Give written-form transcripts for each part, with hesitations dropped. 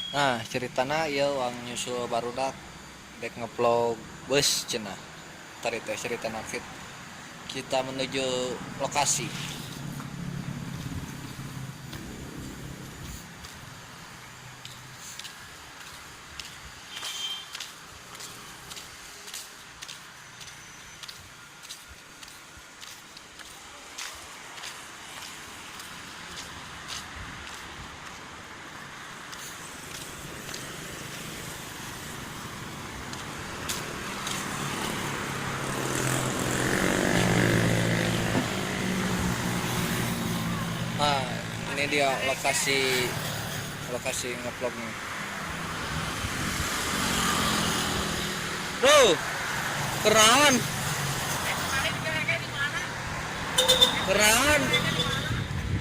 Nah, ceritana ieu urang nyusul barudak dek ngevlog bus cenah. Tadi teh ceritana fit. Kita menuju lokasi. Nah, ini dia lokasi lokasi ngevlognya. Tuh, keren. Keren.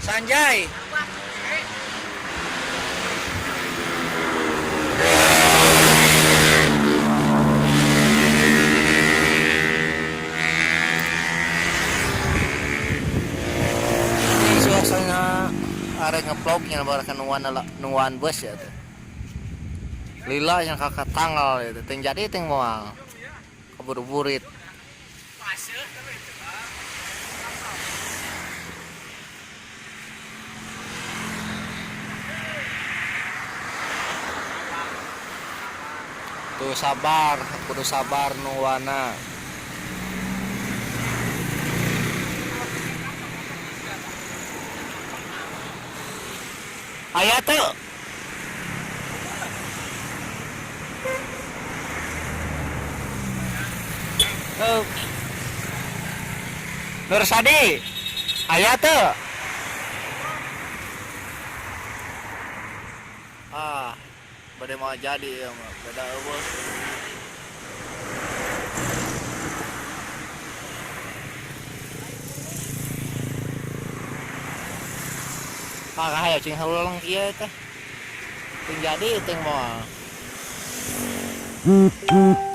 Sanjay. Ini suasana arek ngevlognya barakan nuan nuan bus ya tuh. Lila yang kakak tanggal itu, teng jadi teng moal. Keburu-burit. Tuh sabar, kudu sabar nuana. Aya tuh. Oh. Nur Sadi. Aya tuh. Ah, bade mau jadi ya mah, beda eueuh. Ah, hayo cing hauleng kieu teh. Ting jadi ting moal.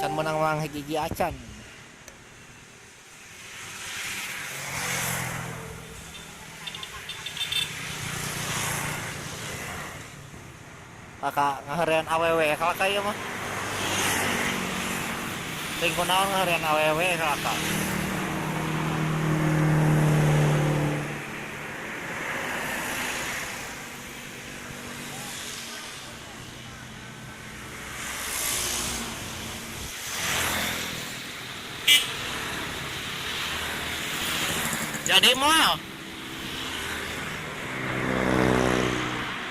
Can menang-menang hiji acan. Kakak ngaherean awewe kalaka ieu mah. Ting kunaon ngaherean awewe kalaka. Jadi moal.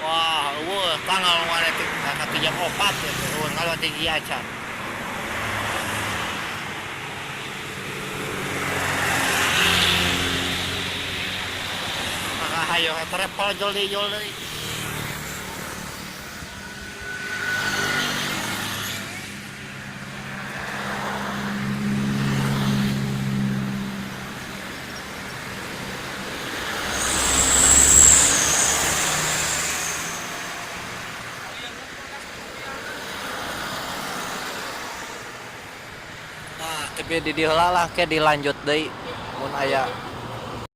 Wah, eueuh tanggal mana teh ka jam 4 ya teh, eueuh ngaliwat hiji acan. Maka hayo travel jol deui jol deui. Nah, tapi di dieu heula lah ke dilanjut deui mun aya.